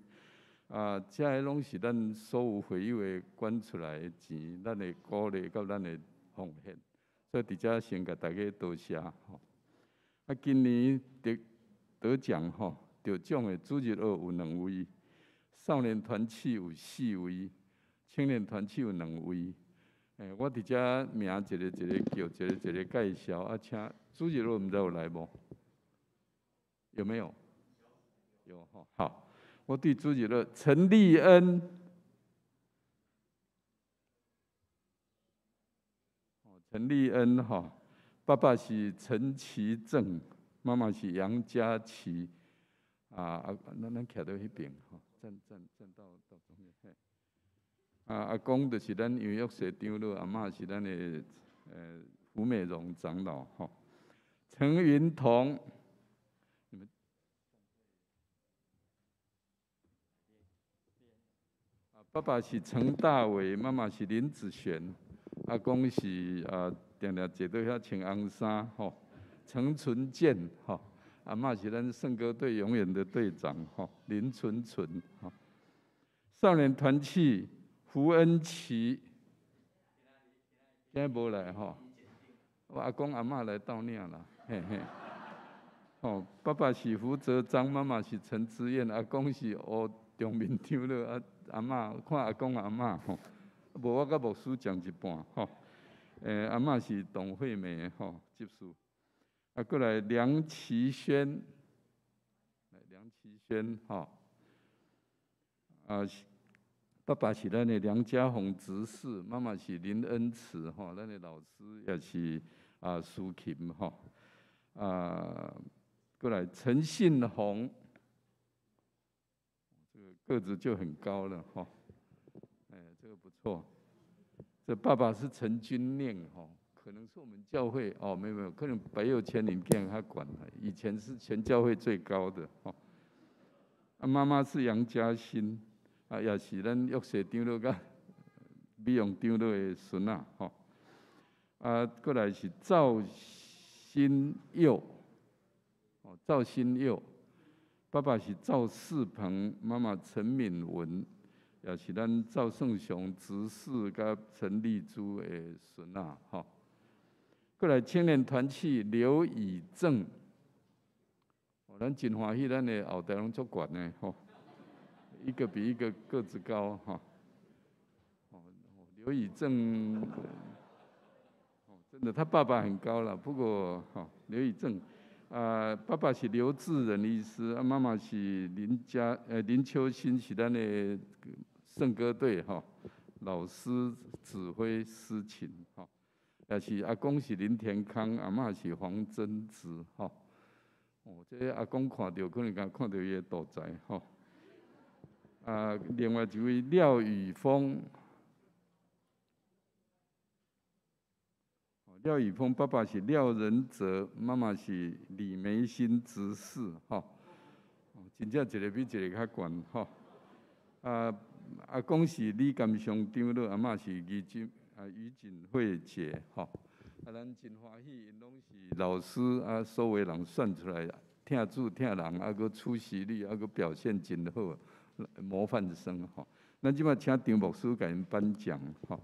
啊，這个攏是咱所有會友的捐出來的錢，咱的鼓勵佮咱的奉獻，所以佇遮先共大家多謝吼。啊，今年得獎吼，得獎的主日學有兩位，少年團契有四位，青年團契有兩位。我佇遮名一个一个叫，一个一个介紹。啊，請主日學毋知有來無？有沒有？有吼。好，我對主日學陳立恩，陳立恩吼，爸爸是陳其正。媽媽是楊佳琪，啊，咱徛到彼邊吼，站站站到到中間。啊，阿公就是咱楊玉社長老，阿嬤是咱的胡美榮長老吼。陳雲彤，你們爸爸是陳大偉，媽媽是林子璇，阿公是啊，定定坐佇遐穿紅衫吼。陳純健，吼，阿嬤是咱聖歌隊永遠的隊長，吼，林純純，吼，少年團契胡恩琪，今日無來吼，我阿公阿嬤來鬥領啦，嘿嘿，吼，爸爸是胡澤章，媽媽是陳之燕，阿公是吳長明長老，啊阿嬤看阿公阿嬤吼，無我佮牧師講一半，吼，阿嬤是董惠美，吼，執事。啊，過來梁其軒，梁其軒吼，啊，爸爸是咱的梁家宏執事，媽媽是林恩慈吼，咱的老師也是啊蘇琴吼，啊，過來陳信宏，這個個子就很高了吼，哎，這個不錯，這爸爸是陳君念吼。可能是我們教會哦，沒有沒有，可能白又千林見他管了。以前是全教會最高的哦。啊，媽媽是楊嘉欣，啊，也是咱玉社長老佮美容長老的孫仔吼。啊，過來是趙新佑，哦，趙新佑，爸爸是趙世鵬，媽媽陳敏文，也是咱趙勝雄執事佮陳麗珠的孫仔吼。過來青年團契劉以正，咱真歡喜，咱的後代攏足懸的吼，一個比一個個子高哈。劉以正，真的，他爸爸很高了，不過吼，劉以正，啊，爸爸是劉志仁醫師，啊，媽媽是林秋心，是咱的聖歌隊吼老師指揮司琴吼。也是阿公是林田康，阿嬤是黃貞植，吼。哦，這個阿公看著可能敢看著伊的肚臍，吼。啊，另外一位廖宇峰，廖宇峰爸爸是廖仁哲，媽媽是李梅欣執事，吼。真正一个比一个較懸吼。啊，阿公是李甘松長老，阿嬤是余錦啊余錦慧姐吼。啊，咱真歡喜，𪜶攏是老師啊，所有人選出來，疼主疼人，啊，閣出席率，啊，閣表現真好，模範生吼。咱這擺請張牧師共𪜶頒獎吼。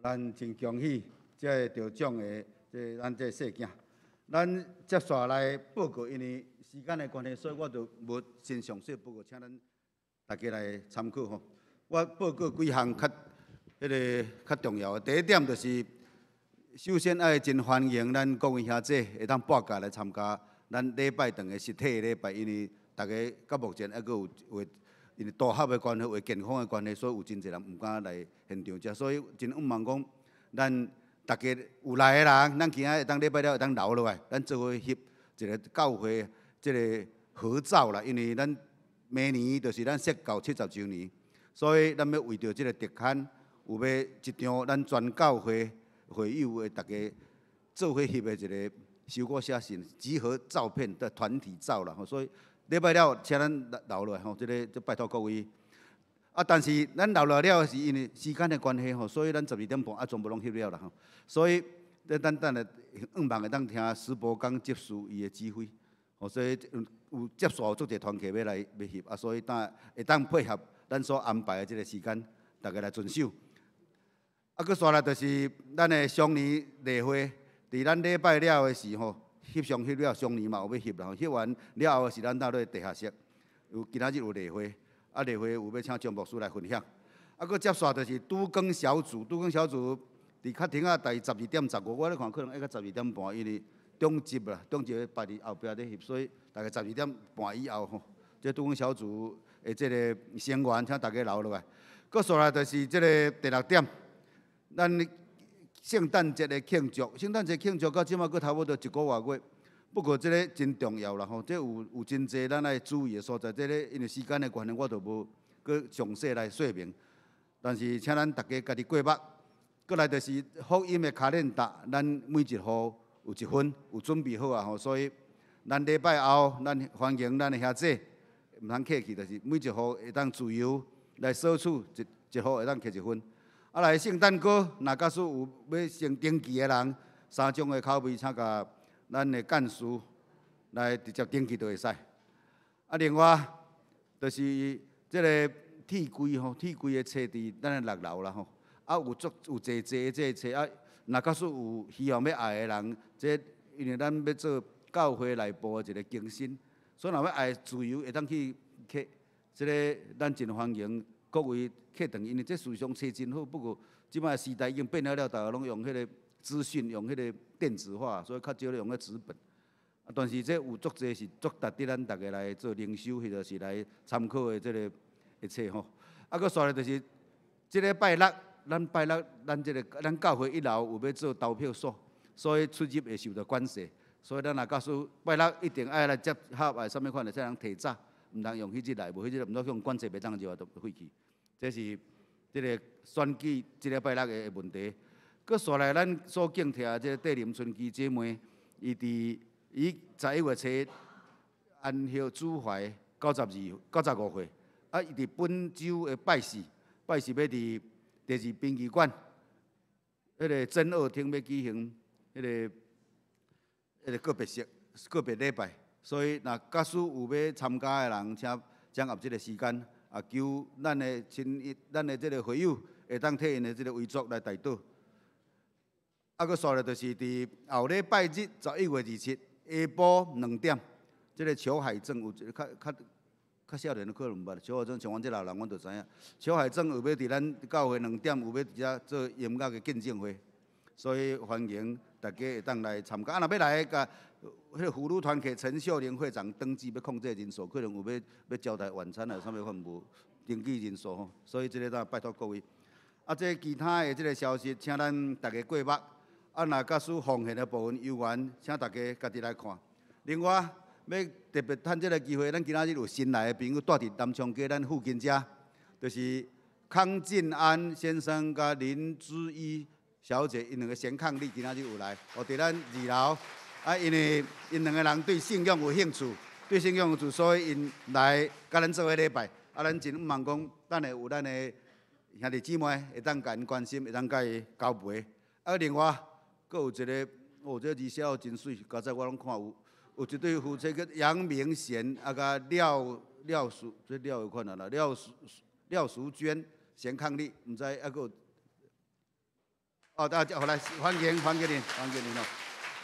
咱真恭喜這个得獎的這咱這細囝。咱接紲來報告，因為時間的關係，所以我就無真詳細報告，請咱大家來參考吼。我報告幾項較彼个較重要的。第一點就是，首先愛真歡迎咱各位兄弟會當撥假來參加咱禮拜堂的實體禮拜，因為大家到目前猶閣有有。因為大合的關係，為健康的關係，所以有真濟人毋敢來現場遮，所以真向望講，咱大家有來的人，咱今仔會當禮拜了會當留落來，咱做伙翕一個教會這個合照啦。因為咱明年就是咱設教70週年，所以咱欲為著這個特刊，有欲一張咱全教會會友的大家做伙翕的一個收割寫信集合照片的團體照啦。所以禮拜了，請咱留落來吼，這个就拜託各位。啊，但是咱留落來了是因為時間的關係吼，所以咱12點半啊，全部攏翕了啦吼。所以，咱等下向望會當聽石博剛執事伊的指揮，吼，所以有接續有足濟團契欲來欲翕啊，所以等會當配合咱所安排的這个時間，大家來遵守。啊，閣紲來就是咱的雙年例會，佇咱禮拜了的時吼。翕相翕了，雙年嘛有欲翕啦。翕完了後是咱到咧地下室，有今仔日有例會，啊例會有欲請張牧師來分享。啊，閣接紲就是都更小組，都更小組佇較停仔，大約12點15，我咧看可能愛到12點半，因為中集啦，中集擺佇後壁咧翕，所以大概十二點半以後吼，這都更小組的這个成員請大家留落來。閣紲來就是這个第六點，咱。聖誕節的慶祝，聖誕節慶祝到這馬閣差不多一個外月，不過這个真重要啦吼，這有真濟咱愛注意的所在。這个因為時間的關係，我就無閣詳細來說明。但是請咱大家家己過目。閣來就是福音的卡連達，咱每一戶有一份，有準備好啊吼，所以咱禮拜後，咱歡迎咱的兄弟，毋通客氣，就是每一戶會當自由來索取一一戶會當摕一份。啊，來聖誕歌，若假使有欲先登記的人，三種的口味，請共咱的幹事來直接登記就會使。啊，另外就是這个鐵櫃吼，鐵櫃的冊佇咱的六樓啦吼。啊，有足有濟濟這个冊啊，若假使有希望欲愛的人，這因為咱欲做教會內部的一个更新，所以若欲愛自由會當去摕，這个咱真歡迎。各位客轉，因為這事實上冊真好，不過這擺時代已經變了了，大家攏用彼个資訊，用彼个電子化，所以較少咧用咧紙本。啊，但是這有足濟是足值得咱大家來做靈修，或者是來參考的這个的冊吼。啊，閣紲來就是這个拜六，咱拜六咱這个咱教會一樓有欲做投票所，所以出入會受到管制，所以咱若假使拜六一定愛來接合，愛啥物款的，才通提早。毋通用彼日來，無彼日毋通用管制袂當入，就廢去。這是這个選舉這个拜六的問題。閣紲來，咱所敬聽的這個戴林春姬姐妹，伊佇伊11月初安息主懷92、95歲，啊，伊佇本週的拜四，拜四欲佇第二殯儀館，彼个真樂廳欲舉行彼个告別式、告別禮拜，所以若假使有欲參加的人，請掌握這个時間，啊，求咱的親、咱的這个會友會當替𪜶的這个遺囑來代禱。啊，閣紲咧就是佇後禮拜日11月27下晡2點，這个裘海正有一个較較較少年可能毋捌，裘海正像阮這老人，阮就知影。裘海正有欲佇咱教會兩點有欲佇遮做音樂的見證會，所以歡迎大家會當來參加。啊，若欲來共彼个婦女團契陳秀玲會長登記欲控制人數，可能有欲欲招待晚餐啊，啥物款無登記人數吼，所以這个當拜託各位。啊，這其他的這个消息，請咱逐家過目。啊，若假使奉獻的部分有緣，請大家家己來看。另外，欲特別趁這个機會，咱今仔日有新來的朋友，住佇南昌街咱附近遮，就是康進安先生佮林之一小姐，𪜶兩个賢伉儷今仔日有來，哦，佇咱二樓。啊，因為𪜶兩个人對信仰有興趣，對信仰有興趣，所以𪜶來佮咱做伙禮拜。啊，咱真向望講，等下有咱的兄弟姊妹會當共𪜶關心，會當共伊交陪。啊，另外，閣有一个，哦，這個字寫得真媠，剛才我攏看有，有一對夫妻叫楊明賢，啊，佮廖廖淑，這廖有款啊啦，廖淑廖淑娟，賢伉儷，毋知猶閣有，哦，大家好來歡迎歡迎恁，歡迎恁哦。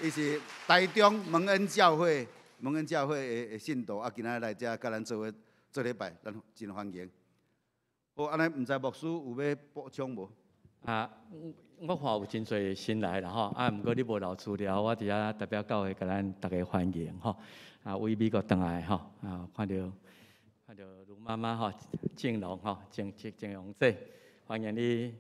伊是台中蒙恩教會蒙恩教會的信徒，啊，今仔日來遮佮咱做伙做禮拜，咱真歡迎。好，按呢毋知牧師有欲補充無？啊，我看有真濟新來啦吼，啊，毋過你無留資料，我佇遮代表教會共咱逐家歡迎吼。啊，為美國轉來吼，啊，看著看著盧媽媽吼，靜龍吼，靜靜靜榮姐，歡迎你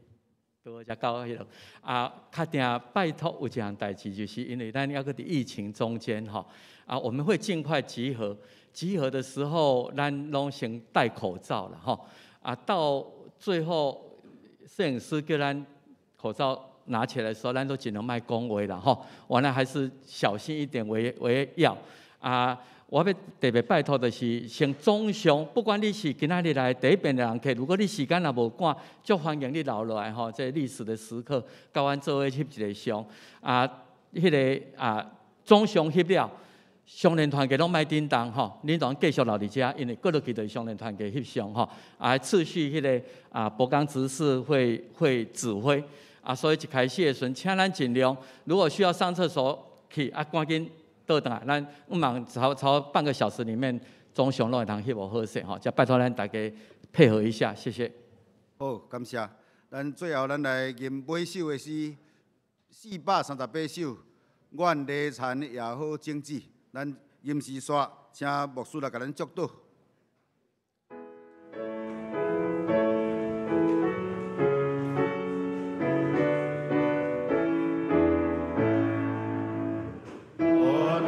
拄好才到彼落。啊，較定拜託有一項代誌，就是因為咱猶閣佇疫情中間吼，啊，我們會盡快集合，集合的時候，咱攏先戴口罩啦吼。啊，到最後攝影師叫咱口罩拿起來的時候，咱都盡量莫講話啦吼。原來還是小心一點為為要。啊，我欲特別拜託的是，先總相，不管你是今仔日來第一遍的人客，如果你時間若無趕，足歡迎你留落來吼。這歷史的時刻，佮阮做伙翕一个相。啊，彼个啊，總相翕了，相連團契攏莫振動吼，恁當繼續留佇遮，因為過落去就是相連團契翕相吼。啊，次序彼个啊，博剛執事會會指揮。啊，所以一開始的時陣，請咱盡量，如果需要上廁所去，啊，趕緊倒轉來，咱向望超超半個小時裡面，總相攏會通翕予好勢吼，才拜託咱大家配合一下，謝謝。好，感謝。咱最後咱來吟尾首的詩，438首，願犁田也好種子。咱吟詩煞，請牧師來共咱祝禱。願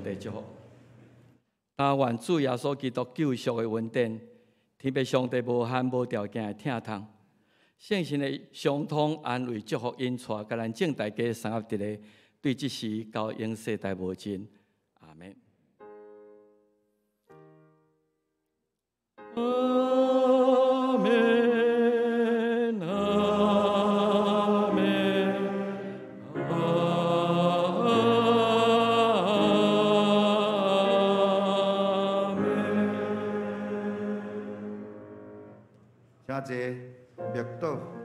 帝祝福。但願主耶穌基督救贖的恩典，天父上帝無限無條件的疼痛，聖神的相通安慰祝福引帶，共咱眾大家三合佇咧，對這時到永世代無盡。阿門。阿門，阿門，阿門。請坐，默禱。